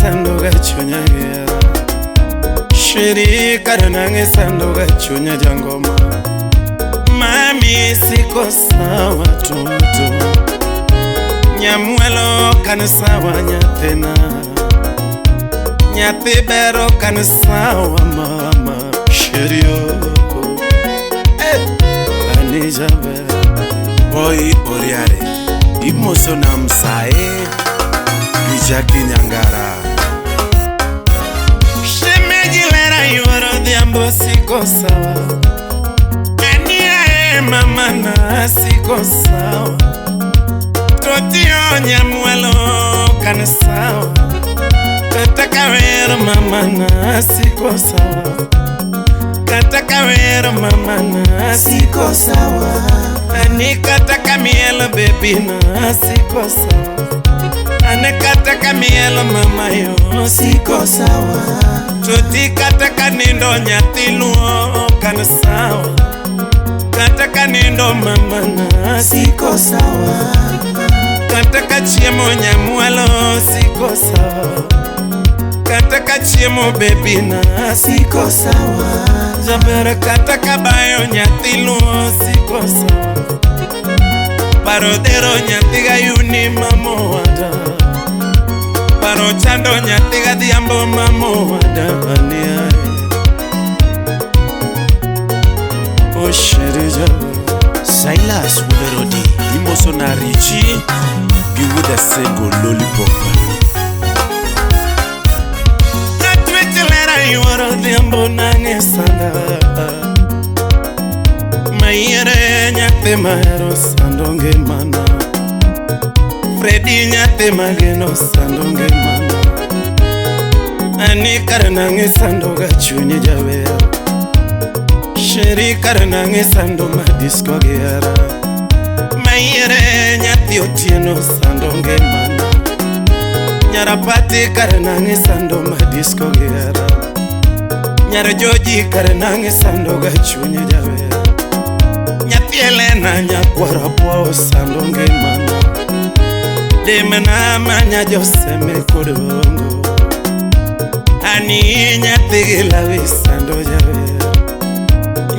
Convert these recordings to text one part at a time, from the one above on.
sandoga chunya gihera. Sheri kar nang'e sandoga chunya jangoma. Mami siko sawa toto. Nyamwelo kan sawa nyathina. Nyathi bero kan sawa mama. Sheri oko. Ani jaber. Boy Oriare imoso na msae gi Jackie Nyangara. Shemeji lera yuoro odhiambo siko sawa. Anie mama na siko sawa. Totio nyamwelo kan sawa. Kata kawero mama na siko sawa. Kata kawero mama na siko sawa. Ani kata kamielo baby na siko sawa. Ani kata kamielo mama yo siko sawa. Toti kata kanindo nyathi luo kan sawa. Kata kanindo mama na siko sawa. Kata kachiemo nyamwalo siko sawa. Kata kachiemo baby na siko sawa. Jaber kata kabayo nyathi luo siko sawa. Paro dhero nyathi gayuni mamowada. Paro chando nyathi gadhiambo mamowada. Ania o sheri jaber. Silas Wuderodi imoso na Richi gi Wuod Asego Lollipop. Natwech lera yuoro odhiambo nang'e sanda. Mayiere nyathi mahero sando ngimana. Fredi nyathi mageno sando ngimana. Ani kar nang'e sandoga chunyi jaber. Sheri kar nang'e sando madisko gi hera. Mayiere nyathi otieno sando ngimana. Nyarapati kar nang'e sando madisko gi hera. Nyar Joji kar nang'e sandoga chunyi jaber. Nyathi Elena nyakwar obuo sando ngimana. Demna manya Joseme kod Ongo. Ani nyathi gi Lawi sando jaber.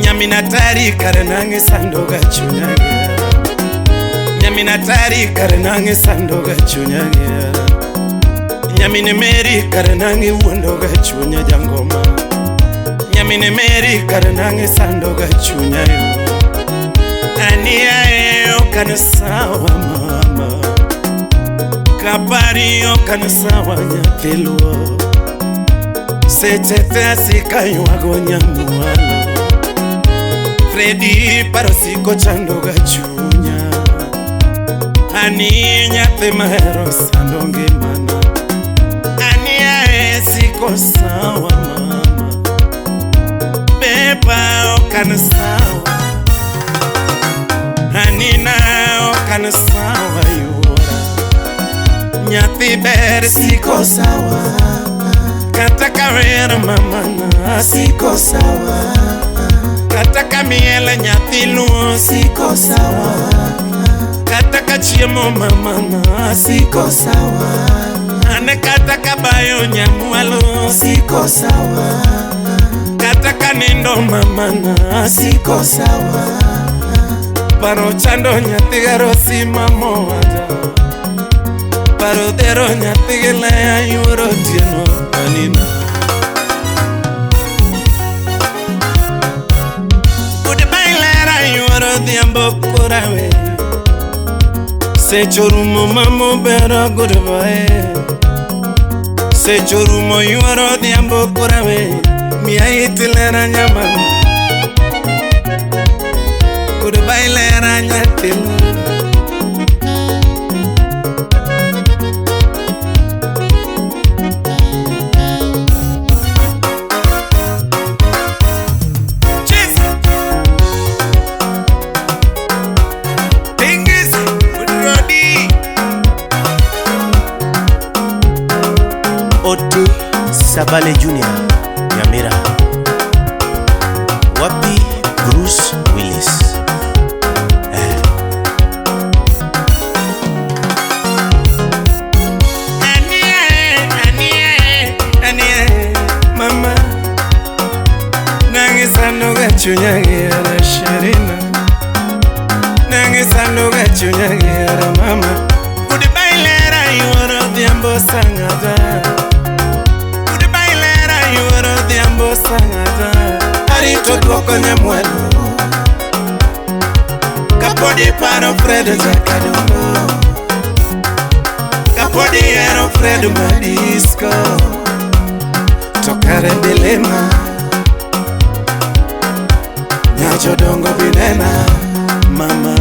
Nyamina Tari kar nang'e sandoga chunya gihera. Nyamina Tari kar nang'e sandoga chunya gihera. Nyamine Mary kar nang'e wuondoga chunya jangoma. Nyamine Mary kar nang'e sandoga chunya yo. Ani ae ok an sawa mama. Kapari ok an sawa nyathi luo. Seche te asika ywago nyamwalo. Fredi paro siko chandoga chunya. Ani nyathi mahero sando ngimana. Ani ae siko sawa mama. Beba ok an sawa. Anina ok an sawa yuora. Nyathi ber siko sawa. Kata kawero mama na siko sawa. Kata kamiel nyathi luo siko sawa. Kata kachiemo mama na siko sawa. Ane kata kabayo nyamwalo siko sawa. Kata kanindo mama na siko sawa. Paro chando nyathi garosi mamowada. Paro dhero nyathi gi Leah yuoro otieno anina. Goodbye lera yuoro odhiambo korawe. Seche orumo mamo bero goodbye. Seche orumo yuoro odhiambo korawe. Miya it lera nyamama. Goodbye lera nyathi. Oti Sabale Junior Nyamira. Wapi Bruce Willis. Anie, anie, Danie mama Nangisanoga chunya gihera sherina Nangisanoga chunya gihera mama Goodbye lera yuoro dhiambo sangada Goodbye lera yuoro dhiambo sangada Arito duoko nyamwalo Kapodi paro Fred Jakadongo Kapodi hero Fred Madisco To kare dilema Nyajodongo binena mama.